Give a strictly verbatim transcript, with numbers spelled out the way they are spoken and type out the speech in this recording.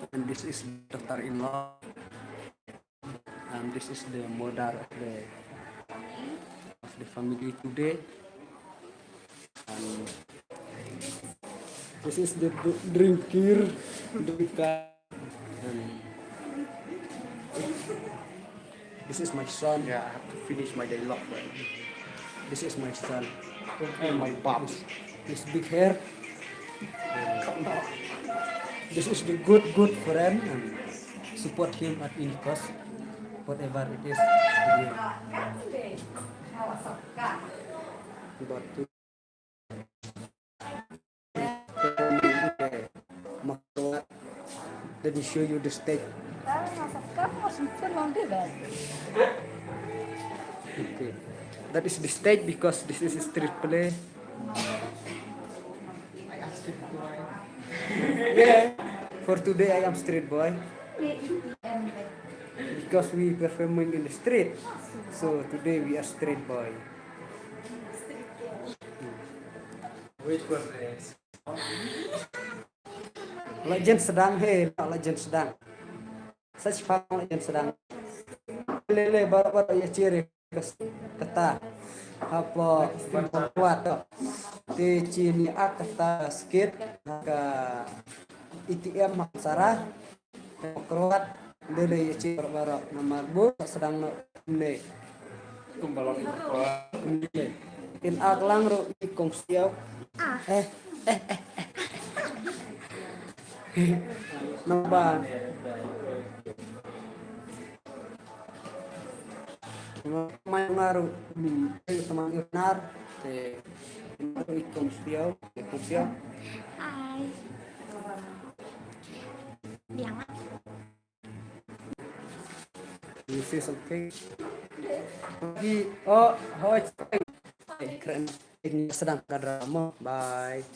And this is the daughter-in-law. And this is the mother of the of the family today. And this is the drinker, drinker. And this is my son. Yeah, I have to finish my dialogue. This is my son. And my pops. His big hair. This is the good, good friend and support him at any cost, whatever it is. But to Let me show you the stage. Okay. That is the stage because this is a street play. Yeah. For today I am street boy. Because we performing in the street. So today we are street boy. Wait for this. La jen sdang he, la jen sdang. Sa shu pang la jen sdang. Le le baroh baroh ïa chiri kata. Hapo kwat. Te chini ak kata skit ka A T M Maharashtra. Kruat, dei dei ïa chiri baroh baroh namar bu sdang noh ne. Kumbalok. In ak lang ruh i kong siaw. Eh, eh, eh, eh. Namar mai nga ruh, hmm, ai tamang irnar, te i kong siaw, i kong siaw. Hi. Biang ah. You say something? Lagi, oh, hoi. Eh, keren. Ini sedang ka drama. Bye.